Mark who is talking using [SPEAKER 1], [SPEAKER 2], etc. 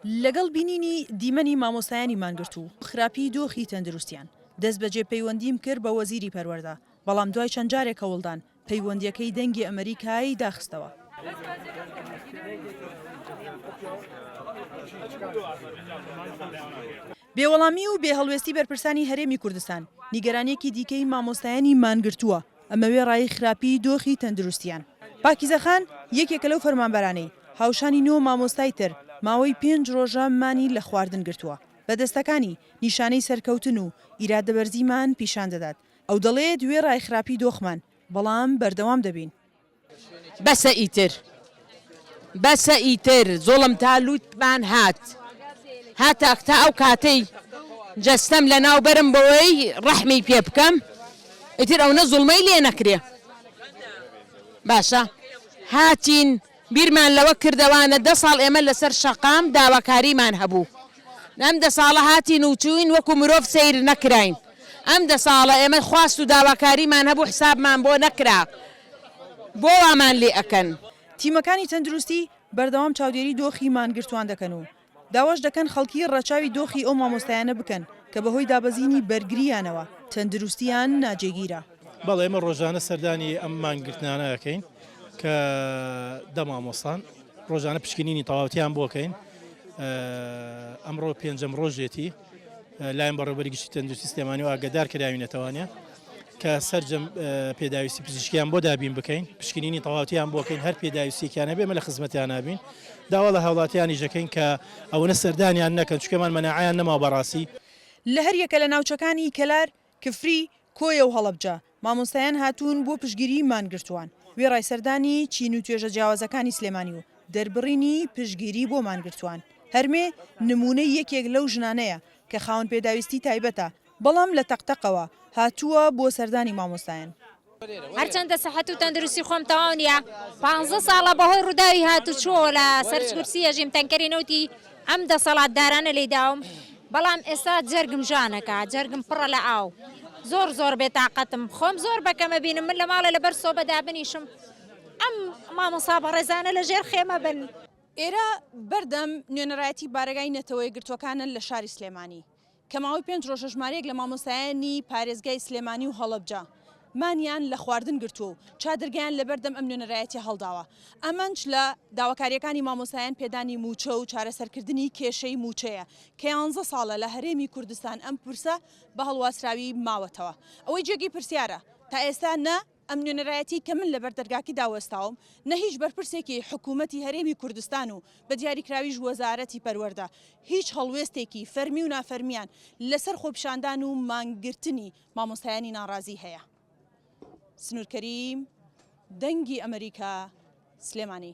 [SPEAKER 1] لەگەڵ بینینی دیمەنی مامۆستایانی مانگرتوو و خراپی دۆخی تەندروستیان، دەستبەجێ پەیوەندیم کرد بە وەزیری پەروەردە، بەڵام دوای چەند جارێک هەوڵدان، پەیوەندییەکەی دەنگی ئەمەریکای داخستەوە. بێوەڵامی و بێهەڵوێستی بەرپرسانی هەرێمی کوردستان، نیگەرانییەکی دیکەی مامۆستایانی مانگرتووە، ئەمە وێڕای خراپی دۆخی تەندروستییان. پاکیزە خان، یەکێکە لەو فەرمانبەرانەی هاوشانی نۆ مامۆستای تر ماوەی پێنج ڕۆژە مانی لە خواردن گرتووە. بە دەستەکانی نیشانەی سەرکەوتن و ئیرادەبەرزیمان پیشان دەدات. ئەو دەڵێت وێڕای خراپی دۆخمان، بەڵام بەردەوام دەبین.
[SPEAKER 2] بەسە ئیتر بەسە ئیتر زوڵم تا لوتمان هات هەتا تا ئەو کاتەی جەستەم لەناو بەرم بەوەی ڕەحمی پێ بکەم ئیتر ئەونە زوڵمەی لێ نەکرێ باشە هاتین بیرمان لەوە کردەوانە دە ساڵ ئێمە لەسەر شەقام داواکاریمان هەبوو ئەم دە ساڵە هاتین و چووین وەکو مرۆڤ سەیر نەکراین ئەم دە ساڵە ئێمە خواست و داواکاریمان هەبوو حسابمان بۆ نەکرا بۆ وامان لێ ئەکەن.
[SPEAKER 1] تیمەکانی تەندروستی بەردەوام چاودێری دۆخی مانگرتووان دەکەن و داواش دەکەن خەڵکی ڕەچاوی دۆخی ئەو مامۆستایانە بکەن کە بەهۆی دابەزینی بەرگرییانەوە تەندروستییان ناجێگیرە.
[SPEAKER 3] بەڵێ ئێمە ڕۆژانە سەردانی ئەم مانگرتنانە ئەکەین کە دە مامۆستان ڕۆژانە پشکنینی تەواوتیان بۆ کەین ئەمڕۆ پێنجەم ڕۆژێتی لایەن بەڕێوبەری گشتی تەندروستی سلێمانی و ئاگدار کراوینەتەوانە کە سەرجەم پێداویستی پزیشکیان بۆ دابین بکەین پشکنینی تەواوتیان بۆ کەین هەر پێداویستیەکیان هەبێ ئێمە لە خزمەتیان نابین داوا لە هاوڵاتیانیش دەکەین کە ئەوەنە سەردانیان نەکەن چونکە مەناعەیان نەماوە بەڕاستی.
[SPEAKER 1] لە هەریەکە لە ناوچەکانی کەلار، کفری، کۆیە و هەڵەبجە، مامۆستایان هاتوون بۆ پشتگیریی مانگرتووان، وێڕای سەردانی چین و توێژە جیاوازەکانی سلێمانی و دەربڕینی پشتگیری بۆ مانگرتووان. هەرمێ نموونەی یەکێک لەو ژنانەیە کە خاوەن پێداویستی تایبەتە، بەڵام لە تەقتەقەوە هاتووە بۆ سەردانی مامۆستایان.
[SPEAKER 4] هەرچەندە سەحەت و تەندروستی خۆم تەواو نییە، پانزە ساڵە بەهۆی ڕووداوی هاتوچۆوە لە سەر کورسی ئەژیم، تەنکەری نەوتی ئەم دەسەڵاتدارانە لێی داوم، بەڵام ئێستا جەرگم ژانەکا، جەرگم پڕە لە ئاو، زۆر زۆر بێتاقەتم، خۆم زۆر بەکەم ئەبینم، من لە ماڵێ لەبەر سۆبە دابنیشم، ئەم مامۆستا بەڕێزانە لە ژێر خێمە بن.
[SPEAKER 1] ئێرە بەردەم نوێنەرایەتی بارەگای نەتەوەیەکگرتووەکانە لە شاری سلێمانی. کە ماوەی پێنج ڕۆژە ژمارەیەک لە مامۆستایانی پارێزگای سلێمانی و هەڵەبجە مانیان لە خواردن گرتووە و چادرگەیان لەبەردەم ئەم نوێنەرایەتیە هەڵداوە. ئامانج لە داواکارییەکانی مامۆستایان پێدانی مووچە و چارەسەرکردنی کێشەی مووچەیە کە یانزە ساڵە لە هەرێمی کوردستان ئەم پرسە بە هەڵواسراوی ماوەتەوە. ئەوەی جێگەی پرسیارە تا ئێستا نە ئەم نوێنەرایەتیەی کە من لەبەر دەرگاکەیدا وەستاوم، نە هیچ بەرپرسێکی حکوومەتی هەرێمی کوردستان و بە دیاریکراویش وەزارەتی پەروەردە هیچ هەڵوێستێکی فەرمی و نافەرمیان لەسەر خۆپیشاندان و مانگرتنی مامۆستایانی ناڕازی هەیە. سنوور کەریم، دەنگی ئەمەریکا، سلێمانی.